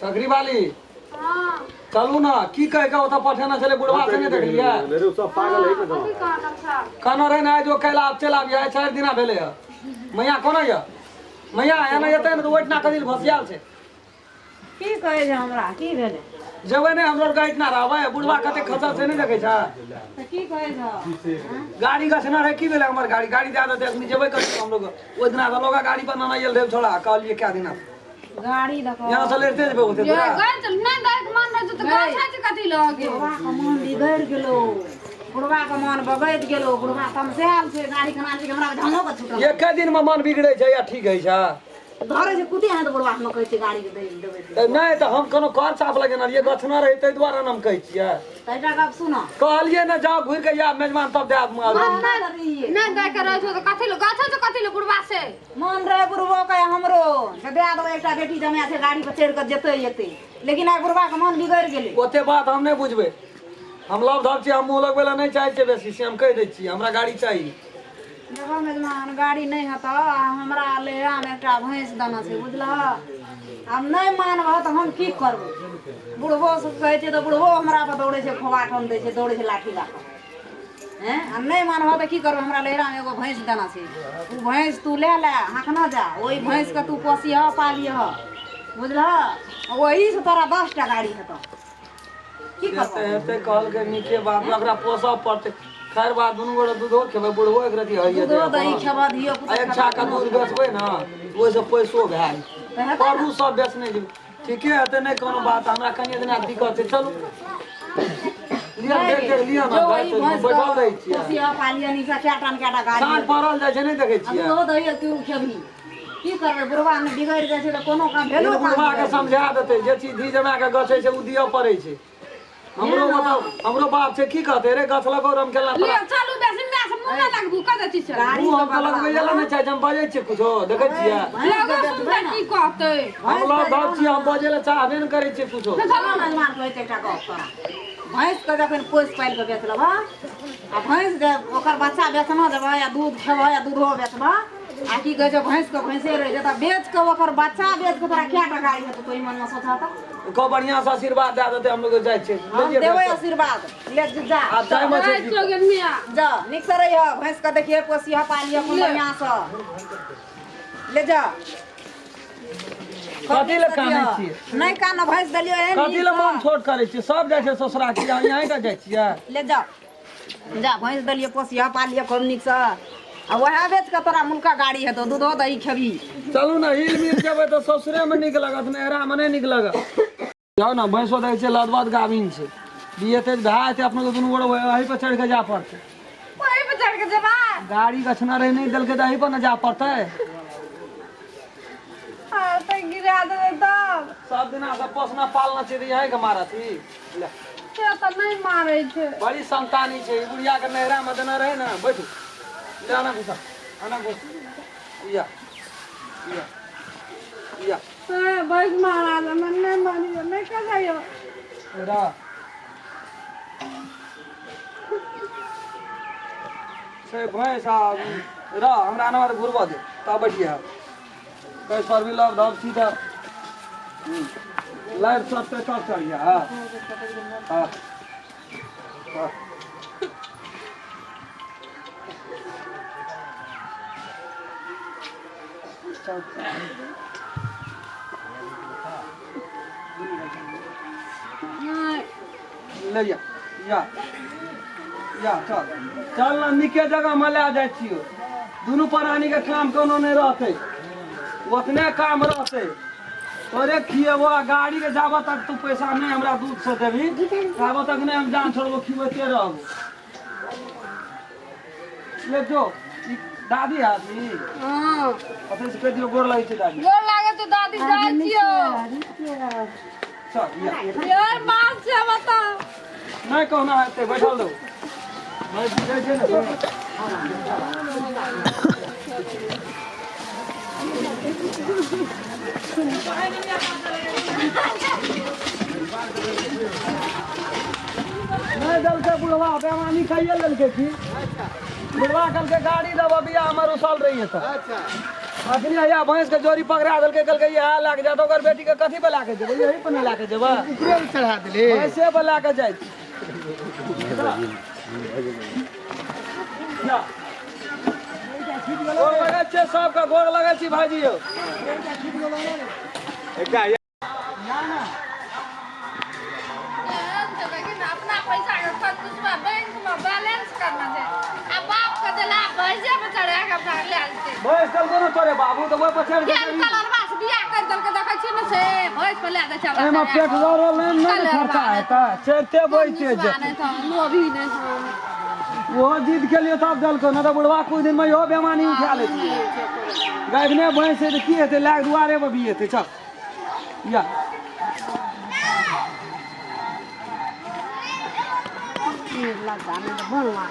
सगरी वाली चलू ना की कह के ओतऽ पठेने छलै बुढ़वा से नहि देखलियै मेरे सब पागल है ना कथी कहना छा कहने रहै ने आइ जो काल्हि आब चलि आबियै आइ 4 दिना भेलै हँ मैया कोना यऽ मैया एना एतै ने तऽ ओहिठिना कदिल भसियाल छै की कहै छै हमरा की भेलै जेबै नहि हमरो आरके एहिठिना रहबै बुढ़वा कते खसल से नहि देखै छै तऽ की कहै छौ गाड़ी गछना रहै की भेलै हमर गाड़ी गाड़ी दए देतै अखनी जेबै कथी हमलोग ओहि दिना तऽ लोग गाड़ी पर नना आयल रहै छोड़ा कहलियै कए दिना गाड़ी देखो यहाँ से लेते जेबै ओते ये दूरा गए चल नहीं दाई के मन रहे तो गाछ है कथी लगे बुढ़वा के मन बिगड़ि गेलो बुढ़वा के मन बगैत गेलो बुढ़वा तमसायल छै गाड़ी केना छै हमरा झमो के छूटल एके दिन में मन बिगड़ै छै या ठीक होइ छै धरे छै कुटी हाथ बुढ़वा हम कहै छै गाड़ी के देबै तऽ नहि तऽ हम कोनो कर साफ लगेने रहियै गछना रहै ताहि दुआरे ने हम कहै छियै तऽ एकटा गप सुनो कहलियै ने जाउ घुरि के आयब मेजबान तब देब नहि दाई के रहे तो कथी लगे गाछ है कथी ले बुढ़वा से मन रहे बुढ़बो के हमरो जे दए देबै एकटा बेटी जमाए छै गाड़ी पर चढ़ि कऽ जेतै एतै लेकिन आइ बुढ़वा के मन बिगड़ि गेलै ओते बात हम नहि बुझबै हम लव धब छियै हम मुँह लगबै लए नहि चाहै छियै बेसी से हम कहि दै छियै हमरा गाड़ी चाही देखो मेजमान गाड़ी नहि हेतौ आ हमरा लेहरामे एकटा भैंस देना छै बुझलह आब नहि मानबह तऽ हम की करबै बुढ़बो सब कहै छै तऽ बुढ़बो हमरा पर दौड़ै छै खोबा ठन दै छै दौड़ै छै लाठी लऽ कऽ हैं आ नहि मानबह तऽ की करबै हमरा लेहरामे एगो भैंस देना छै ओ भैंस तू लए ले हाँकना जा ओहि भैंसके तू पोसिहऽ पालिहऽ बुझलह ओहीसँ तोरा 10 टा गाड़ी हेतौ की हेतै करबह हेतै कहलकै नीके बात ओकरा पोसऽ पड़तै खैर बात दुनू गोटे दूधो खेबै बुढ़बो एक रति होइए दूधो दही खेबह धियो आ एक छाका दूध बेचबै ने ओहिसँ पैसो भए तऽ हेतै परू सब बेचने जेबै ठीके हेतै नहि कोनो बात हमरा कनि दिना दिक्कत छै चलू लिअ देख देख लिअ ने जो ओही भैंस बैठल रहै छियै पोसिहऽ पालिहऽ नीकसँ कए टन कए टा गाड़ी साँझ पड़ल जाइ छै नहि देखै आ छियै दूधो दही तू खेबही की करबै बुढ़वा ने बिगड़ि जाइ छै तऽ कोनो काम भेलो काम बुढ़वा के समझा देतै जे चीज धी जमा के गछै छै ओ दिअ पड़ै छै हमरो मतलब हमरो बाप छै की कहतै रे गछ लगौ रम केला ले चलू बेसी माय से मुँह नहि लगबू कह दै छी से गाड़ी मुँह हम तऽ लगबै लए नहि चाहै छी हम बजै छियै कुछो देखै छियै लगो सुनते की कहतै हम लग धर छियै हम बजै लए चाहबे नहि करै छियै कुछो चलो मेजबान कहै छै एकटा गप तोरा भैंसके जखन पोसि पालि कऽ बेच लेबह आ भैंस जे ओकर बच्चा बेचना देबह या दूध खेबह या दूधो बेचबह आ की कहै छै भैंसके भैंसे रहि जेतऽ बेच कऽ ओकर बच्चा बेच कऽ तोरा कए टाका गाड़ी हेतौ तोही मनमे सोचह तऽ खूब बढ़िआँ से आशीर्वाद दए देतै हम लोग जाइ छियै हम देबै आशीर्वाद ले जा आब जाइमे छै जाइ छियौ गे मियाँ जा नीकसँ रहिह भैंसके देखिए पोसिह पालिह खूब बढ़िआँसँ ले जा कथी लए कानै छियै? नहि कान भैंस देलियो एहन कथी लए मन छोट करै छियै सब जाइ छै ससुरा की अहाँ टा जाइ छियै ले जा जा भैंस देलियै पोसिह पालिह खूब नीकसँ आ वएह बेच कऽ तोरा मुलका गाड़ी हेतौ दूधो दही खेबही चलू ने हिल मिल जेबै तऽ ससुरेमे नीक लागत नैहरामे नहि नीक लागत जाउ ने भैंसो दै छै लदबद गाभिन छै बिएते भए जेतै अपना दुनू गोरे एही पर चढ़ि कऽ जाय पड़तै ओहि पर चढ़ के जेबा गाड़ी गछना रहै नहि देलकै तऽ एही पर ने जाय पड़तै आ तऽ गिरा देबै तब सब दिना से पोसना पालना छै तऽ यहीं के मारत ई ले से तऽ नहि मारै छै बड़ी संतानी छै ई बुढ़िया के नैहरा में देने रहे ने बैठू ले आना घुसा आना घुस या या या हे भैंस महाराज हमरा नहि मारियौ नहि कहियौ रा से भैंस आ रह हमरा आना तऽ घुरबऽ दे तब बैठिए कैस पर भी लव धब छी तऽ लाइट सब तब चढ़िए हाँ हाँ हाँ नहि ले जा या या चल चल ना नीके जगह में लए जाइ छियौ दुनू प्राणी के काम कोनो नहि रहतै ओतने काम रहतै तोरे खिएबो आ गाड़ी के जाबऽ तक तू पैसा नहि हमरा दूध से देबही ताबऽ तक नहि हम जान छोड़बो खिबैते रहबो ले जो ई दादी आदमी हँ ओतऽ से कहि दियौ गोर लगै छै दादी गोर लागै छै दादी जाइ छियौ चल या यार बात छै बताउ नहि कहुना हेतै बैठल रहू नहि जाइ छै ने नहि देलकै बुढ़वा बेमानी खाइए लेलकै की बुढ़वा कहलकै गाड़ी देबऽ बियाह हमर उसल रहिए तऽ अच्छा। अखनी हैया भैंस के जोड़ी पकड़ा देलकै, कहलकै इएह लए के जात। ओकर बेटी के कथी पर लए के जेबै? यही पर ने लए के जेबै। ऊपरे मे चढ़ा देले। भैंसे पर लए के जाइ छी। जा। गोर लगै छियै सबके, गोर लगै छी भाईजी यौ। एकटा अपना पैसा के खर्च बैंक में बैलेंस करना छै आ बाप के देला भैंसे पर चढ़ा के अपना ले जेतै। भैंस देलको ने तोरे बाबू तऽ ओहि पर चढ़ि केहन जेतै। कलरवा से बियाह कर देलकै, देखै छी ने, से भैंस पर ले जाइ छै हमरा। एहिमे चढ़ा पेट के। रोल नहि ने खर्चा हेतै, चढ़िते बैठते निसवा जेतै। नहि तऽ लोभी नहि तऽ। ओहो जिद केलियो तब देलको, नहि तऽ बुढ़वा कुछ दिनमे इहो बेमानी उठा लेतियै। गाभिने भैंस छै तऽ की हेतै? लए कऽ दुआरे पर भी हेतै। चल या। लगा नहि तऽ बनला।